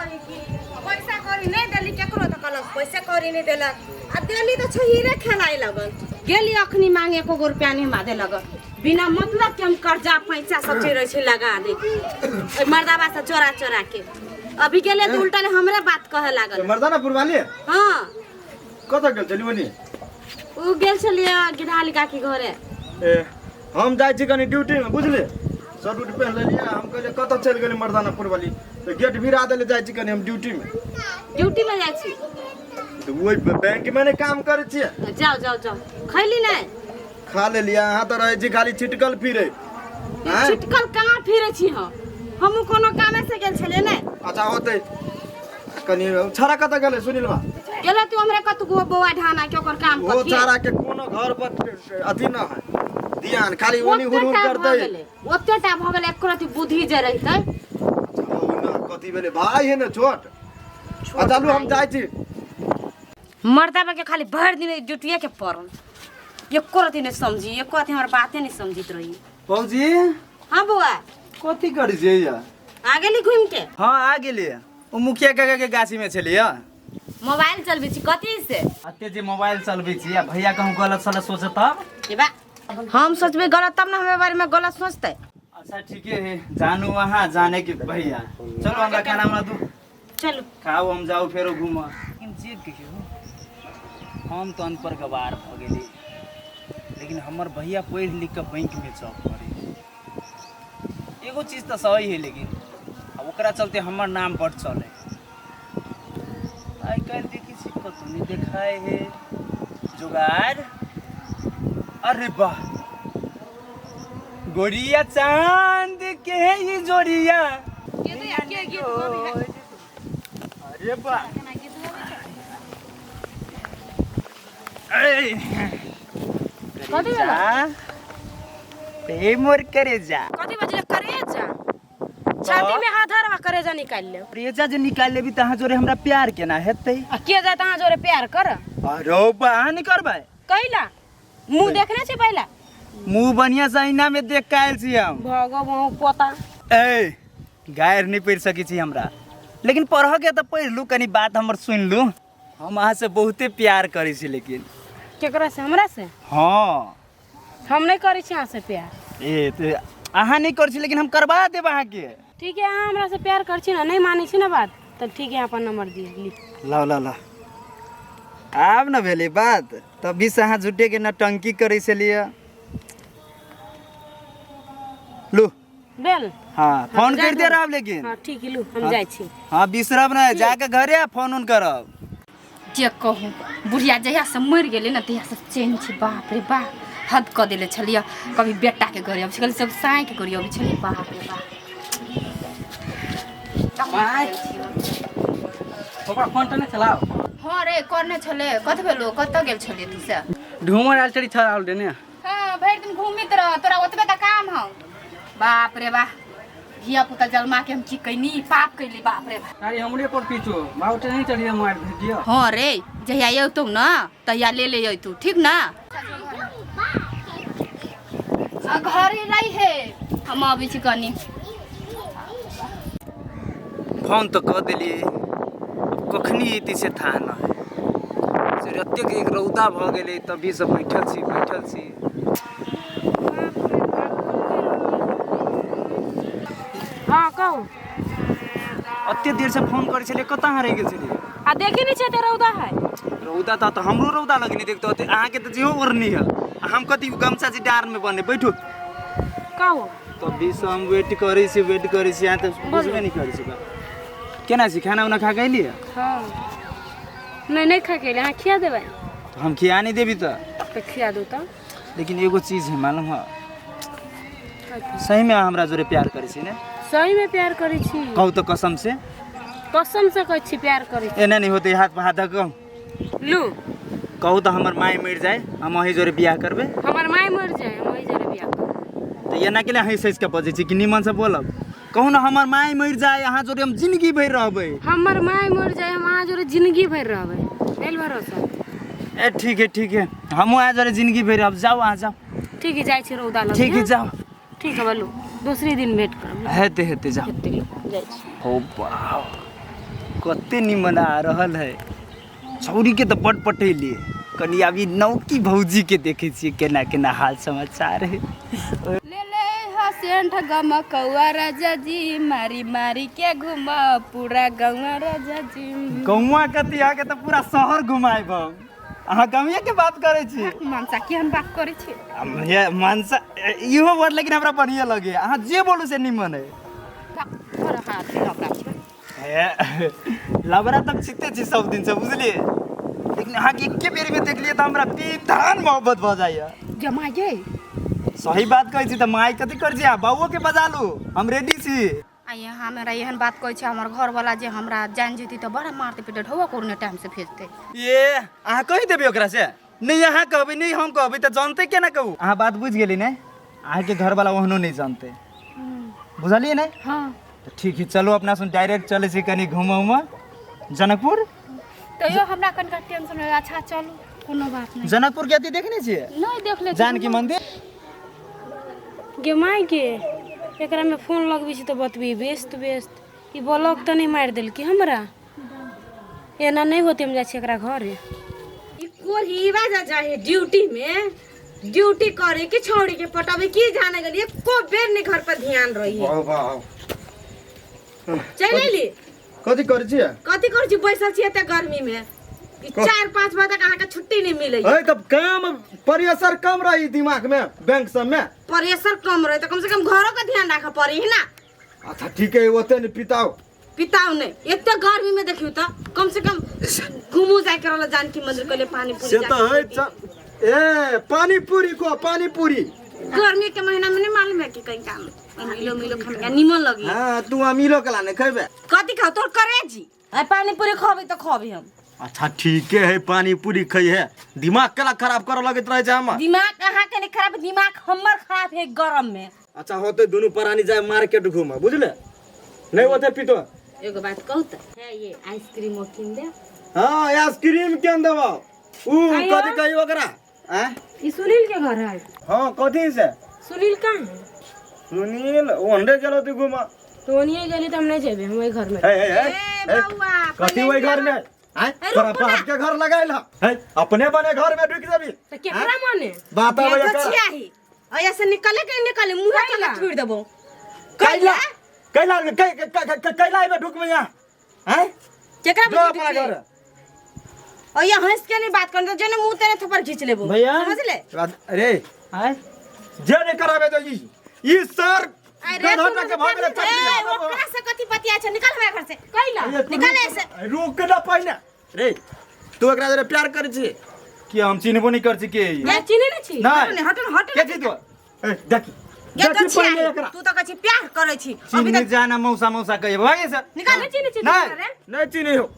करी की पैसा कौड़ी नहि देली केकरो तऽ कहलक पैसा कौड़ी नहि देलक आ देली तऽ छहीरे खेलाइ लगल। गेली अखनी मांगे, एको गो रुपया नहि हमरा देलक। बिना मतलब के हम कर्जा पैसा सब चीज रहै छै लगा दे ओहि मर्दाबा से चोरा चोरा के। अभी गेले तऽ उल्टा हमरे बात कहे लागल। मर्दाना पुरवाली? हाँ। कतऽ गेल छली ओनी? उ गेल छलियै गिरहाली काकी घरे। ए, हम जाइ छी कनी ड्यूटी में, बुझली? शर्ट उट पहन लेलियै। हम कहलियै कतऽ चलि गेलै मर्दाना पुरवाली, तऽ गेट भिरा देले। जाइ छी कनी हम ड्यूटी में। ड्यूटी में जाइ छी? तऽ ओहि बैंक में ने काम करै छियै। जाओ जाओ जाओ। खैली नहि? खा लेलियै। अहाँ तऽ रहै छी खाली छिटकल फिरे। आँय? छिटकल कहाँ फिरे छी हम? हमहूँ कोनो कामे से गेल छलियै ने। अच्छा होतै। कनी छाड़ा कतऽ गेलै सुनील बा? गेलो तू हमरे कतु गो बौआ ढाना के ओकर काम ओ कथी? छाड़ा के कोनो घर पर अथी न है ध्यान, खाली ओनी हुर हुर करतै। ओते टा भऽ गेलै, एको रति बुद्धि जे रहितै। अच्छा, ओ न कथी भेलै भाई है ने छोट। आ चलू, हम जाइ छी। मर्दाबा के खाली भरि दिन ड्यूटिए के पड़ल, एको रति नहि समझी, एको रति हमर बाते नहि समझित रही। भौजी। हाँ बौआ। कथी करै छियै या? आ गेली घूमि के? हाँ, आ गेलियै। ओ मुखिया काका के गाछी में छलियै। मोबाइल चलबै छी कथी से? अते जे मोबाइल चलबै छी आ भैया कहूँ गलत सलत सोचे तब? ए बा, हम सोचबै गलत तब ने हमे बारे में गलत सोचतै। अच्छा ठीके है, जानू अहाँ जाने के भैया। चलो, हमरा खाना उना दू। चलू। खाओ, हम जाऊ फेरो घूम। लेकिन जे कहियो, हम तऽ अनपढ़ गवार भऽ गेली, लेकिन हमर भैया पढ़ि लिख कऽ बैंक में जॉब करे, एगो चीज तऽ सही है। लेकिन आ ओकरा चलते हमर नाम बड चले। आइ काल्हि देखै छी कतहु नहि देखाय है जोगार। अरे वाह, गोरिया चांद के ई जोड़िया। अरे वाह, ए, कथी भेलो? ए मोर करेजा। कथी बजले करेजा? छाती में हाथ धरवा, करेजा निकाल ले। करेजा जे निकाल लेबी तऽ अहाँ जोरे हमरा प्यार केना हेतै? आ के जाय अहाँ जोरे प्यार कर? अरे बा, अहाँ नहि करबै? कैला मुंह देखने छी पहिला? मुँह बढ़िया से आईना में देख के आयल छी हम। भगवान पोता। ए, गायर नहीं पढ़ सकै छी हमरा, लेकिन पढ़ऽ के तऽ पढ़ि लू। कनी बात हमर सुनि लू, हम अहाँ से बहुते प्यार करै छी लेकिन। केकरा से, हमरा से? हाँ। हम नहीं करै छी अहाँ से प्यार। ए तऽ अहाँ नहि करै छी, लेकिन हम करबा देब अहाँके। ठीक है, अहाँ हमरा से प्यार कर छी ना, नहीं मानै छी ना बात तऽ ठीक है, अपन नंबर दिअ, ली। लाओ ला ला, आब न भेलै बात। तभी से अहाँ झूठे के नौटंकी करै छलियै। लू। बेल। हाँ, फोन जाय कर दे दू। रहब लेकिन। हाँ ठीक है, लू, हम जाइ छी। हाँ, बिसरब नहीं, जाके घरे आ फोन उन करब। जे कहू, बुढ़िया जहियासँ मरि गेलै ने तहियासँ चैन छै। बाप रे बाप, हद कऽ देले छलियै। कभी बेटाके घरे अबै छलै, सब साँयके घरे अबै छलियै। बाप रे बाप। ओकरा फोन तऽ नहि चलाओ। हँ रे, करने छलै। कथी भेलो? कतऽ गेल छलियै तू से? ढूमर आयल छली, छड़ आयल ने। हाँ, भरि दिन घूमित रह, तोरा ओतबे तऽ काम हौ। बाप रे बाप, धिया पुता जन्मा के हम की कैनी, पाप कैली। बाप रे बाप। अरे हमरे पर पीछो बाबू नहीं चलिए, मोबाइल भेज दियो। हाँ रे, जहिया अयतौ न तहिया ले ले अयतौ, ठीक ना? आ घरे रही हे, हम अबै छी कनी। फोन तऽ कऽ देलियै, आब कखनी अयतै से थाह न है। से एतेक एक रौदा भऽ गेलै, तभीसँ बैठल छी, बैठल छी। हाँ कहू। एते देरसँ फोन करै छलियै, कतऽ अहाँ रहि गेल छलियै? आ देखी नहीं छै ते रौदा है। रौदा तऽ हमरो रौदा लगने देखते होते। अहाँके तऽ जेहो ओढ़नी है, आ हम कथी गमछा जे डाँड़मे बने बैठू। कहू। तभीसँ हम वेट करै छी, वेट करै छी, अहाँ तऽ बुझबे नहि करै छी। बा केना छी? खाना उना खा के अयलियै? हाँ, नहीं, नहीं खा के अयली। अहाँ खिया देबै? हम खिया नहि देबी तऽ? तऽ खिया दू तऽ। लेकिन एगो चीज है, मालूम है? सहीमे अहाँ हमरा जोरे प्यार करै छी ने? सही में प्यार करै छी। कहू तऽ कसम से। कसम से कहै छी, प्यार करै छी। एना नहि होतै, हाथ पर हाथ धऽ कऽ लू। कहू तऽ हमर माय मरि जाय, हम अहीं जोरे बियाह करबै। हमर माय मरि जाय, हम अहीं जोरे बियाह करबै। तऽ एना के लिए हँसि हँसि कऽ बजै छी कि निमनसँ बोलब? कहू ने, हमर माय मरि जाय, अहाँ जोरे हम जिंदगी भरि रहबै। हमर माय मरि जाय, हम अहाँ जोरे जिंदगी भरि रहबै। भेल भरोसा? ए ठीक है, ठीक है, हमहूँ अहाँ जोरे जिंदगी भरि रहब। जाउ, अहाँ जाउ। ठीक है, जाइ छी रौदा लग। ठीक है, जाउ। ठीक है, बोलू, दूसरी दिन भेंट करब। हेतै हेतै, जाउ। हेतै, जाइ छी। हो बाप। कते निमन आ रहल है। छौरी के तऽ बड पटेलियै, कनि आब ई नौकी भौजी के देखै छियै केना केना हाल समाचार है। ले ले हा सेंठ गमकौआ राजा जी, मारी मारी के घुमा पूरा गौआ राजा जी। गौआ कथी, अहाँके तऽ पूरा शहर घुमायब हम। अहाँ गाँवे के बात करै छी? मनसा केहन बात करै छी? ये मनसा इहो वर्ड लेकिन हमरा बढ़िया लगे। अहाँ जे बोलू से निमन है। तोहर हाथ लबड़ा छै। हे, लबड़ा तऽ छिते छी सब दिन से, बुझलियै? लेकिन अहाँके एके बेर में देखलियै तऽ हमरा बेधान मोहब्बत भऽ जाइए। जमा गे। सही बात कहै छी तऽ माय कथी करै छी? बाबुओ के बजा लू, हम रेडी छी। आ यहाँ हमरा एहन बात कहै छै, हमर घरवाला जे हमरा जान जेतै तऽ बड़ा मारतै पिटै, ढौआ कोरोना टाइम से भेजतै। ये अहाँ कहि देबै ओकरा से? नहि अहाँ कहबै नहि हम कहबै तऽ जानतै केना कहू? अहाँ बात बुझि गेली ने? अहाँके घरवाला ओहनो नहि जानतै, बुझलियै ने? हाँ। तऽ ठीक है, चलू अपना सुन डायरेक्ट चलै छी कनि घूमऽ उमऽ जनकपुर। तैयो हमरा कनिका टेंशन होइए। अच्छा चलू, कोनो बात नहि। जनकपुर के अथी देखने छियै? नहि देखले छी। जानकी मंदिर। गे माय गे, एकरा में फोन लगबै छी तऽ बतबी व्यस्त व्यस्त। ई ब्लॉक तऽ नहि मारि देलकै हमरा? एना नहि होतै, हम जाइ छी एकरा घरे। ई कोढ़ीवा जा जाए ड्यूटी में ड्यूटी करे कि छौड़ी के पटावे की जाने गेली, एको बेर नहीं घर पर ध्यान रही। वाह वाह। चल अयली। कथी करै छियै? कथी करै छी, बैसल छी एते गर्मी में। ई 4-5 बजे तक अहाँके छुट्टी नहीं मिले। ए तब काम प्रेशर कम रही दिमाग में बैंक सब में। प्रेशर कम रही तो कम से कम घरों का ध्यान रखे पड़ी है ना। अच्छा ठीक है, ओते नहीं पिताओ। पिताओ नहीं, एते गर्मी में देखियो तो कम से कम घूमू जाए के रहल जानकी मंदिर के लिए पानी पूरी से तो है। ए पानी पूरी को पानी पूरी गर्मी के महीना में नहीं मालूम है कि कहीं काम मिलो मिलो खाने निमन लगी। हां तू अमीलो कला नहीं खेबे? कथी खाओ तोर करेजी? आ पानी पूरी खबे तो खबे हम। अच्छा ठीक है, पानी पूरी खई है। दिमाग कला खराब करे लगैत रहे छै हमर। दिमाग अहाँ के नहीं खराब, दिमाग हमर खराब है गरम में। अच्छा होते दोनों प्राणी जाए मार्केट घूमे, बुझले? नहीं होते पीतो। एगो बात कहू त है, ये आइसक्रीम ओ किन दे। हां आइसक्रीम केन देबो? ऊ कथी कही ओकरा? आ ई सुनील के घर है। हां कथी से? सुनील कहाँ है? सुनील ओंडे गेलो तू घूमा। तो ओनिए गेली त हम नहीं जेबे, हम ओई घर में। हे हे ए बउआ कथी ओई घर में? आय तोरा बाप के घर लगाइल है, अपने बने घर में ढुक जेबी त केकरा माने? बात आबै ये छियाही और ऐसे निकले के निकले मुंह के छोड़ देबो। कैला कैला कैला में ढुकबे यहाँ? हैं केकरा जो अपना घर। और ये हंस के नहीं बात करन जो ने मुंह तेरे थप्पड़ खींच लेबो, भैया समझ ले? अरे आय जे नहीं कराबे तो ई सर अरे गधा के भाग रे। ए ओकरा से कथी पतिया छै, निकल हमरा घर से। कैला? निकल ऐसे। रुक ना पहिने रे, तू एकरा जरे प्यार करै छी कि हम चिन्हबो नहीं कर छी के? मैं चिन्हे नहीं छी। नहीं। हट हट के छी तू? ए देखी ये देखी तो पहिने एकरा। तू तो कहै प्यार करै छी अभी चिन्ह तक। जाना मौसा मौसा कहिए भागे सर। निकल। नहीं चिन्हे छी नहीं तोरा रे। नहीं चिन्हे हो,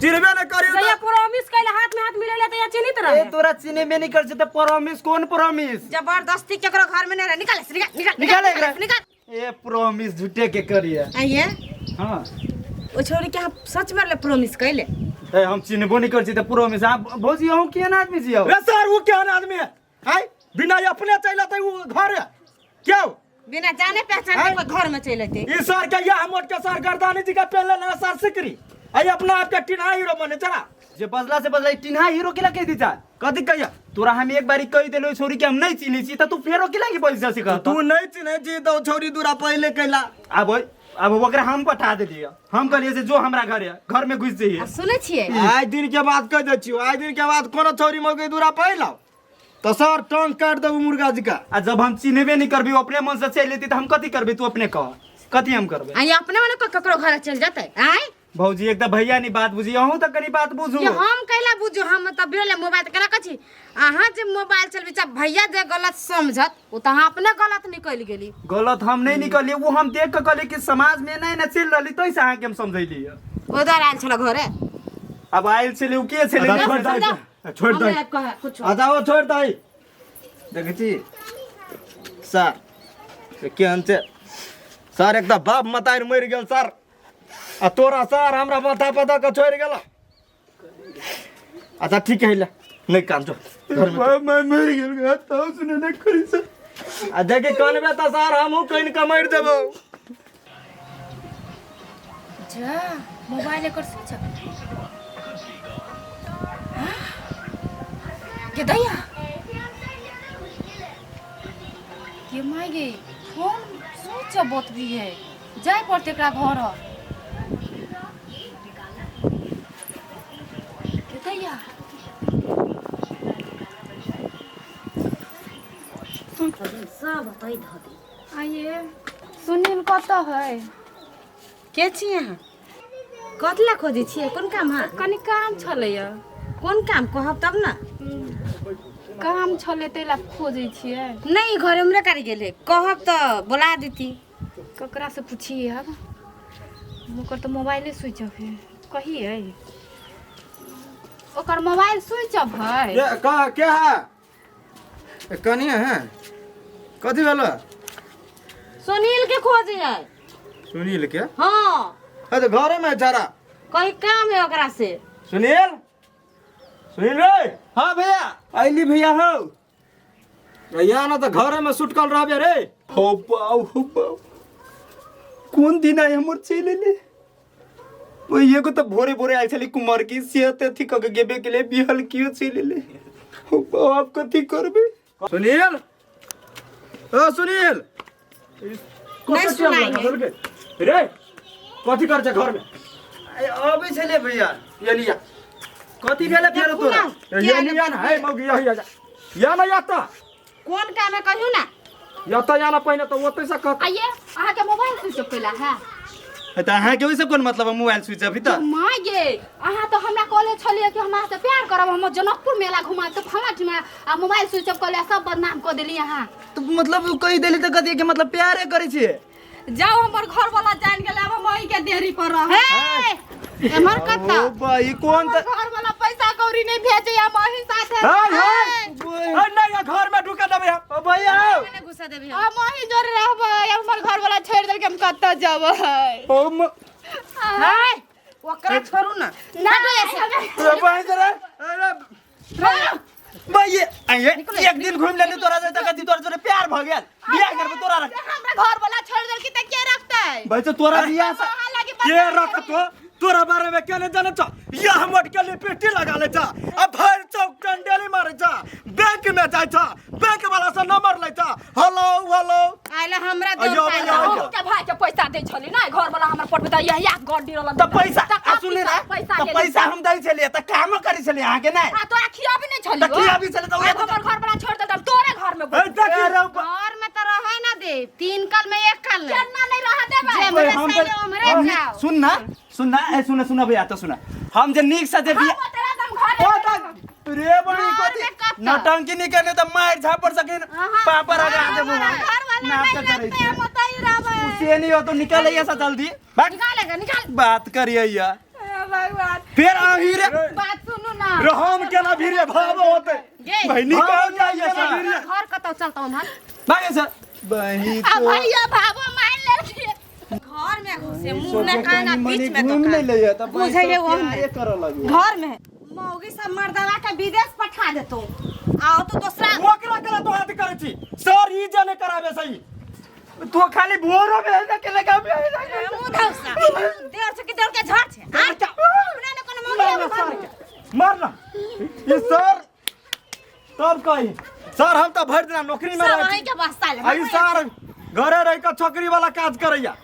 चिन्हबे नहीं करियो जहिया प्रॉमिस कैला हाथ में हाथ मिलेला त या चिन्हित ए रहे। तोरा चिन्हे में नहीं कर छी त प्रॉमिस कोन प्रॉमिस? जबरदस्ती केकरो घर में नहीं रह। निकल ऐसे, निकल निकल निकल एकरा। निकल। ए प्रॉमिस झूठे के करिए। आइए हां ओ छोरी के हम सच में ले प्रॉमिस कैले। ए हम चिन्हबो नहीं कर छी त प्रॉमिस। आ भौजी अहूँ केहन आदमी छी? रे सर वो केहन आदमी है? आय बिना अपने चलि अतै उ घर है क्यों? बिना जाने पहचाने के घर में चलि अतै। ई सर के यह मोट के सर गर्दानी जी के पहले ना सर सिकरी आई अपना आप के टिन्हा हीरो बने चला। जे बजला से बजला टिन्हा हीरो के लगे दी जा कथी कहिया? तोरा हम एक बारी कहि देलो छोरी के हम नहीं चिन्है छी त तू फेरो के लागी बजला से कहत? तू नहीं चिन्है छी त छोरी दूरा पहिले कैला। आब अब ओकरा हम पठा देलियै, हम कहलियै से जो हमरा घर है घर में घुसि जइयै। आ सुनै छियै आइ दिन के बाद कहि दै छियौ, आइ दिन के बाद कोनो छौरी मौगी दूरा पहिला तो सर टांग काट देबू मुर्गा जी का। आ जब हम चिन्हबे नहीं करबी अपने मन से चलि एती त हम कथी करबी? तू अपने कह कथी हम करबे? आ अपने मने ककरो घर चलि जेतै? आय भौजी एक त भैया नहीं बात बुझी, अहूँ त कनी बात बुझू। ये हम कैला बुझू? हम त बेले मोबाइल केना कहै छी अहाँ जे मोबाइल चलबै छ भैया जे गलत समझत ओ त अहाँ अपने गलत निकलि गेली। गलत हम नहीं निकलिए, वो हम देख के कहलिए कि समाज में एना एना चलि रहली तै से अहाँके हम समझैली। उधर आयल छल घरे? अब आयल छलै उ के छलै? अच्छा, छोड़ दही, छोड़ दही। हमरा कह कुछो। अच्छा ओ छोड़ दही। देखै छी सर केहन छै सर, एक त बाप मतारि मरि गेल सर, आ तोरा सर हमरा माथा पता के छोड़ि गेल। अच्छा ठीक है, ले नहीं कान जो घर में। बाप माय मरि गेल गा तो सुने नहीं करी सर। आ देखे कानबे त सर हमहूँ कानि के मरि जेबौ। जा mobile acre switch of gay दैया गे my गे फोन स्विच ऑफ बतबी है जाय पड़ते एकरा घर गे दैया सब हतै धऽ दे। आइए सुनील कतऽ है? के छी अहाँ? कथी लए खोजै छियै? कोन काम है? कनि काम छलैया। कोन काम कहब तब ने। काम छलै ताहि लए खोजै छियै। नहीं घर उमरे कर गेलै, कहब तऽ बोला देती। ककरा से पूछिए आब? ओकर तऽ मोबाइले स्विच ऑफ है। कहियै ओकर मोबाइल स्विच ऑफ है। ये का क्या है? ए, कनिया है? कथी भेलो? सुनील के खोजे है। सुनील के? हाँ। है तो घरे में जरा कहीं काम है ओकरा से। सुनील, सुनील रे। हाँ भैया अली भैया हो। या ना तो घरे में सुटकल रहबे रे। हो बाऊ हो बाऊ कोन दिन आइ हमर चलि एलै। ओहि एगो तऽ भोरे भोरे आयल छलै कुमार की से तऽ अथी कऽ के गेबे केलै बिहल कियो चलि एलै। हो बाऊ आब कथी करबै? सुनील, ओ सुनील, नहीं सुनाई है। रे कथी कर छै घर में? अबै छलै भैया। ये लिया। कथी भेलै फेर तोरा? ये लिया ना है मौगी, यही आ जा। या ना या त कोन काम है कहियो ना। या त या ना पहिने त ओतै से कह। आइए अहाँके मोबाइल स्विच ऑफ कैला है? तऽ अहाँके ओहिसँ कोन मतलब है मोबाइल स्विच ऑफ? तऽ माय गे अहाँ तऽ हमरा कहले छलियै कि हमरा से प्यार करब, हम जनकपुर मेला घुमा तऽ फला ठिमा आ मोबाइल स्विच ऑफ कऽ सब बदनाम कऽ देली अहाँ। तऽ मतलब कहि देली तऽ कथी के मतलब प्यारे करै छियै? जाओ हमर घर वाला जान गेलै, अब हम ओहि के देहरी पर रहब। हे एमहर कतऽ? ओ भाई कोन हमर घर वाला पैसा कौड़ी नहीं भेजे हम ओही साथे। हाय हाय नहीं या घर में ढुका देबै हम। ओ भैया ने घुसा देबी हम। हम ओही जोरे रहबै, हमर घर वाला छोड़ि देलकै हम कतऽ जेबै? ओ हाय ओकरा छोड़ू ना। ना ओ भाई जरा अरे भाई आइए एक दिन घुमि लेली तोरा से तऽ कथी तोरा जोरे प्यार भऽ गेल? बियाह करबै तोरा रख। हमरा घर वाला छोड़ि देलकै तऽ के रखतै? भाई तो तोरा बियाह से अहाँ लागी के रखतो? तोरा बारे में के नहीं जाने छ? या हम के लिपस्टिक लगा ले छ आ भर चौक टंडेली मारे छ, बैंक में जाय छ, बैंक वाला से नंबर ले छ, हेलो हेलो। आइला हमरा दे अयो, पाइ। अयो, अयो। के भाई के पैसा दै छली ना घर वाला हमर पटबै तऽ यही गड्डी रहल। तऽ पैसा आ सुन रे पैसा तऽ पैसा हम दै छलियै तऽ कामो करै छलियै अहाँके नहि? आ तोरा खियाबी नहि छली? तऽ खियाबी छलै तऽ आब हमर घर वाला छोड़ि देलकै हम तोरे घर में ए, देखी। घर में तो रहे ना दे, तीन कल में एक कल नहीं। केना नहीं रह देबै? जे ओए, मरे हम सैले तऽ- उमरे हम जाओ। सुन ना सुन ना ए सुन सुन भैया तो सुन हम जे नीक से जे हम ओतरा दम घर ओ तऽ रे बड़ी घर कथी में कतऽ? नौटंकी नहीं करने तऽ मारि झापड़ सकिन पापड़ लगा देबो। घर वाला नाटक नहीं करै रखते छै। हम ओतही रहबै। से नहीं हो तो निकल आइए सा जल्दी। बात निकालेगा निकाल। बात करिए या हे भगवान फिर आही रे बात सुनू ना। रे हम केना भिड़े भाव होते। गे भाई निकल जाइए सा घर कतौ चलतौ उम्हर। भागे सर बही आ तो भैया भाबो मान लेलखिन। घर में घुसे मुंह ना काना बीच में घूम दुकान नहीं लइए तऽ बुझै है वो प्यारे करऽ लगी घर में मौगी सब मर्दवा के विदेश पठा देतो आओ तो दूसरा ओकरा केना तो हाथ करै छी सर? ई जे नहीं कराबे सही। तू खाली भोरो में है के लगा में है मुंह धौसा देर से कि देर के झड़ छे। आ हमरा ने कोनो मौगी आबै घर में। मार ना ई सर तब कही सर हम तऽ भरि दिना नौकरी में सब रहै अहीं छी के बस्ता ले। आ ई सर घरे रहि कऽ छोकरी वाला काज करैया।